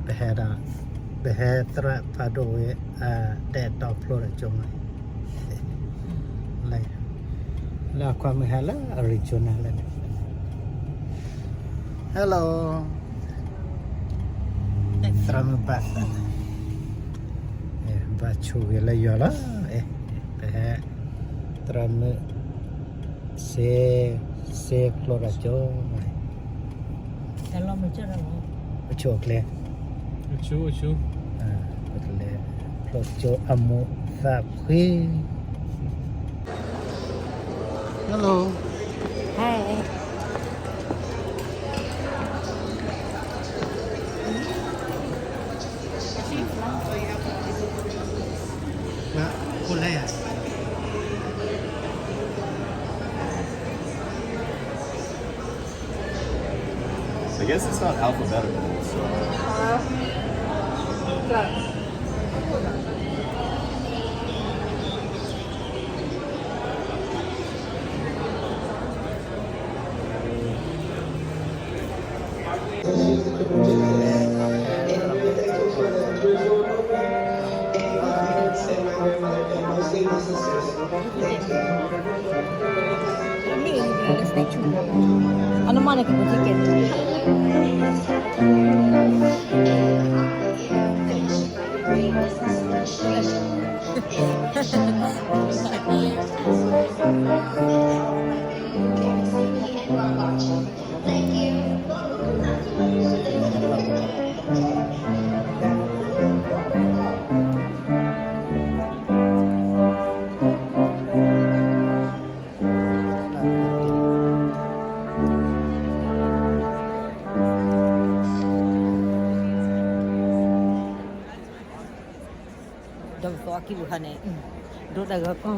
ပဟဲဒီး ပဟဲသရၣ်ဖးဒိၣ်ဝဲ အတဲာ်တီဖျိဒီးကၠိမး လၢအခွါမုၢ်ဟဲလၢအ regional လၢန့ၣ် Hello သရၣ်မုၣ်ဘၣ်သး ဘၣ်ဆိၣ်ဂ့ၤလၢယွၤလီၤ ပဟဲ သရၣ်မုၣ် စ့ စ့ဖျိဒီးကၠိ ပဆိၣ်အကျဲ ပကလဲၤဖျိကၠိအမိၢ်သးဖှံ Hello. Hi. I guess it's not alphabetical, so. Dom so aki luhane. Dot daga ko.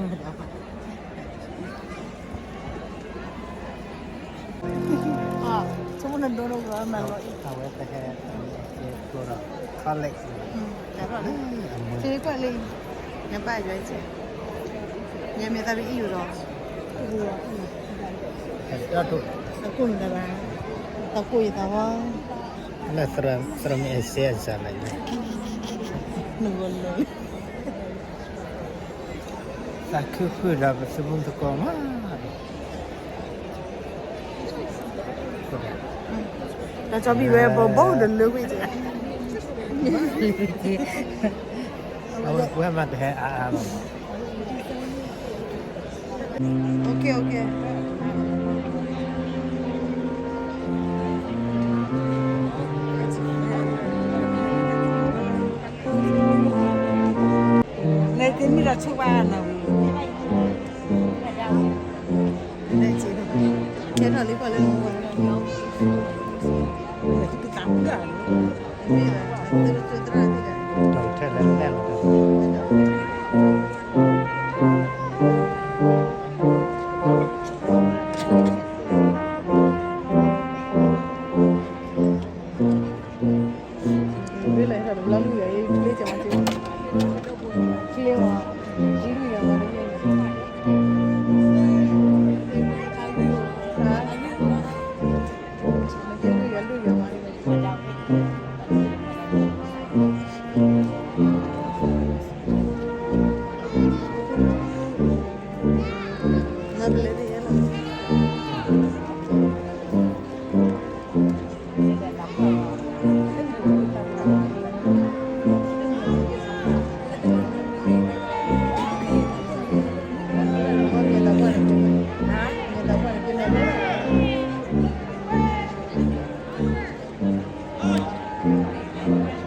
Ah, semua nak dorong ke mana? Awak teh ke, ke, ke, college. Hmm, tak apa. Hmm, aman. Sini kuat lagi. Nampak aja aja. Yang minta bi iu dong. Iu. Aku minta bang. Takut ya tawa. လၢသရၣ်မုၣ်အဲၣ်စ့အစၢ်လၢ နဂီၢ်လၢ သးခုဃုာ်ဒီးပသုးမုၢ်သကိးမး တၢ်ကၠီဘံၣ်ဝဲဘီဘီဒီးလၢဝံၣ်က့ၤ အဝဲမၤတဟဲအါအါဘၣ် Okay, okay. လဲၤတမံၤဒီးဆိကမိၣ်ဘၣ်နီၤ လဲၤက့ၤ ကဲထီၣ်လံကီၢ်လၢနမိၢ် တၢ်ထဲလဲၣ်လဲၣ်လ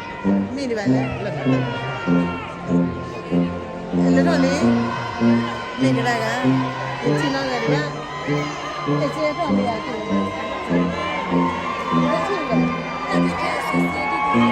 ီၤ မ့ၢ်ဒံးဘၣ်လဲၣ်, လၢထီၣ်လံ. မ့ၢ်ကဒါက့ၤ ယထံၣ်နီၣ်ဂၤဒံးဘၣ်, ယစ့ထီၣ်လံယၤက့ၤ, ယထံၣ်ဂၤ, ယထံၣ်လီၤ, ယထံၣ်လီၤ, ယထံၣ်လီၤ, မ့ၢ်ဂ့ၤ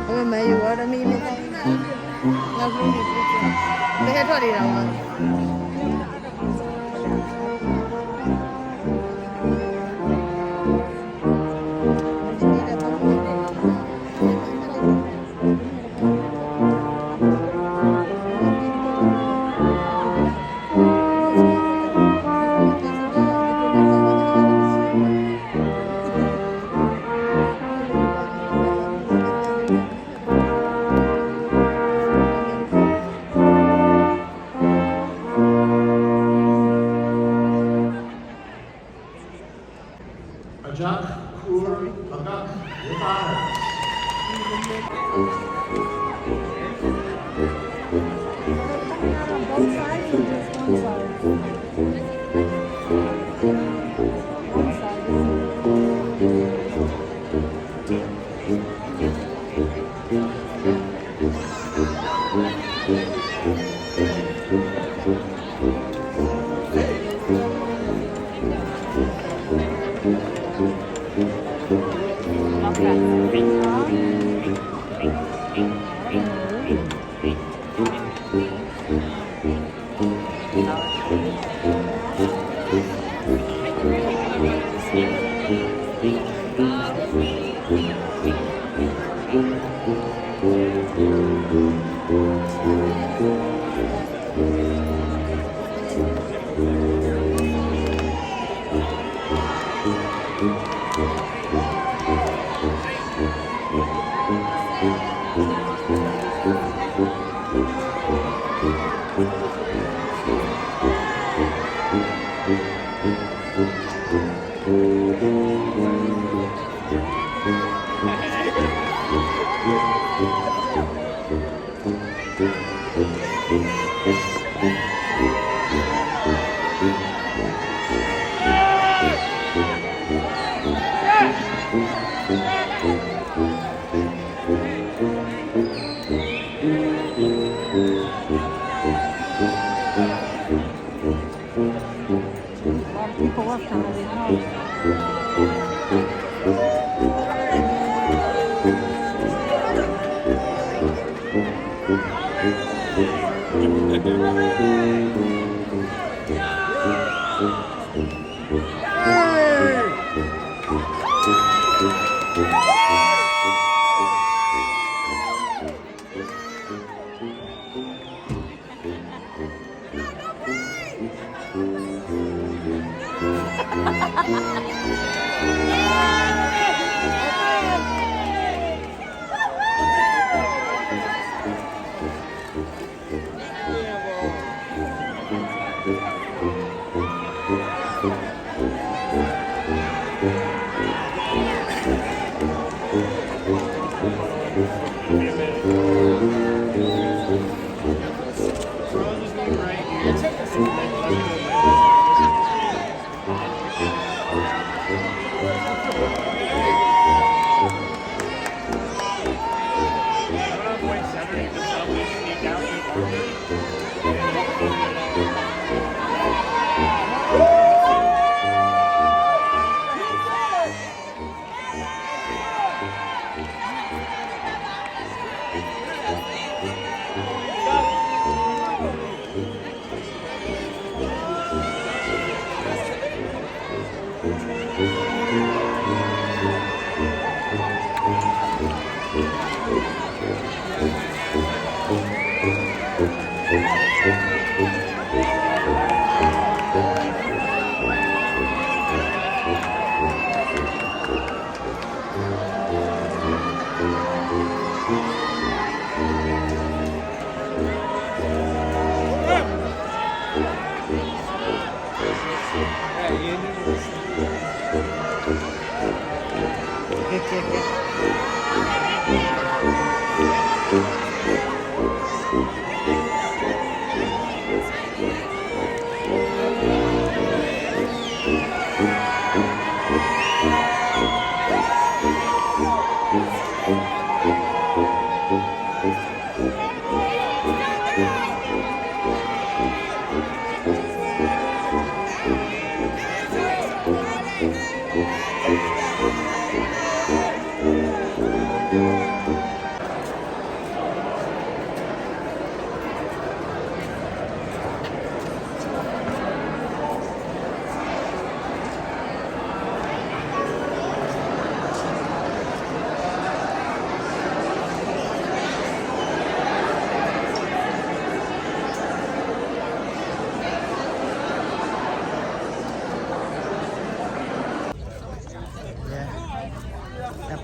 အဝဲမၤယိၤဝဲဒီးမ့ၢ်မ့ၢ်, ပဟဲထီၣ်ဒံးဒီးမး.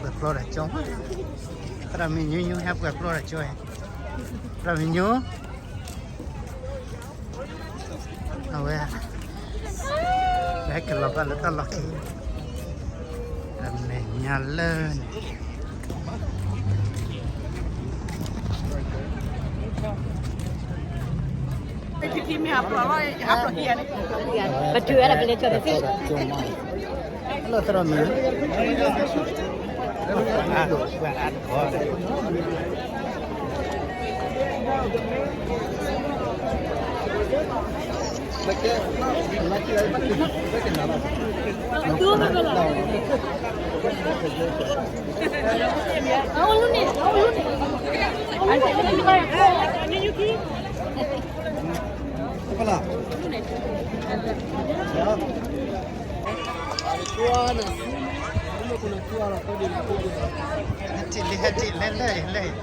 ဟဲပှဲၤကျိဒီးကၠိ, သရၣ်မုၣ်ညိညိ ဟဲပှဲၤကျိဒီးကၠိ, သရၣ်မုၣ်ညိ, အဝဲ ပဟဲက့ၤလီၤဘၣ်လၢတၢ်လီၢ်ခံ, အမဲာ်ညါလၢန့ၣ် ပတုၤဝဲဒၣ်ပလဲၤကၠီၤဒီးသ့ၣ်, လၢသရၣ်မုၣ် ဟဲထံၣ်လံ ဟဲထံၣ်လံ လဲၤလဲၤလဲၤ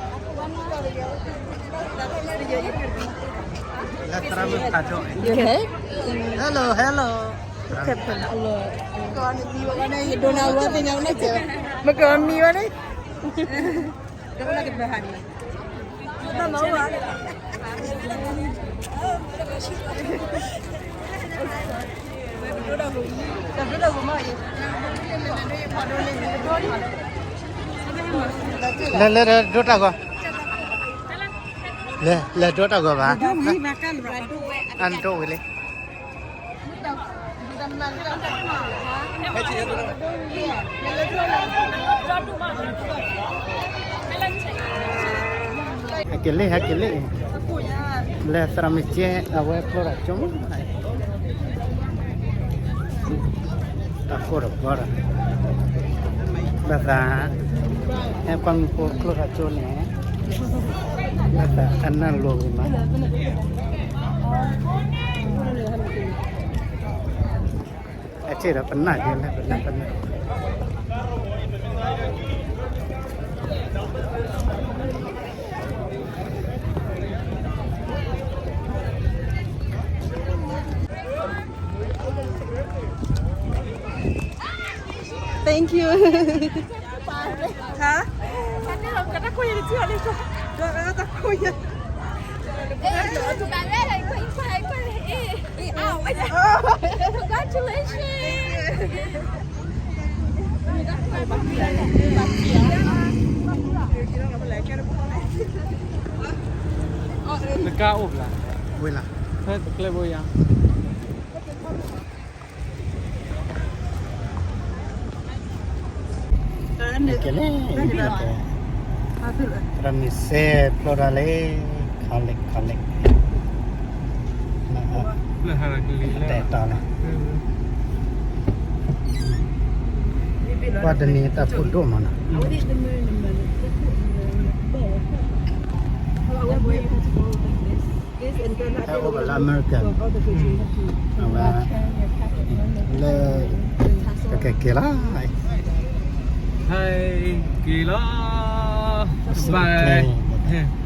လၢသရၣ်မုၣ်ဖးဒိၣ် You okay? Hello, hello. မကမံဝဲန့ၣ် လဲၤလဲၤဒိတၢ်ဂီၤ လဲၤလဲၤဒိတၢ်ဂီၤဘၣ် အဒိဝံၤလံ ဟဲက့ၤလံ ဟဲက့ၤလံ လၢသရၣ်မုၣ်ကဲ အဝဲဖျိထီၣ်ကၠိမး တၢ်ကိၢ်တဘီဒီး ဘၣ်သး ဟဲကွၢ်မုၢ်ဖိဖျိထီၣ်ကၠိန့ၣ် ဘၣ်သးအနၢ်လိၤဂ့ၤမး အထံၣ်ဒီးပနၢ်က့ၤလၢပနၢ်ပနၢ် Thank you. Hả? Congratulations. Naka obla. Wela. Fue tu club ya. Kele, kele. Rami se, Florale, kalik, kalik. Nah, ah. Nah, harap geli lah. Teh tala. Hmm. Wah, demi tak pun dua mana? Hmm. ဟဲအိၣ်ဘၣ်လၢအမဲရကၤန့ၣ် အဝဲ လၢ ကကဲက့ၤလီၤ ဟဲက့ၤလီၤ ဘၣ်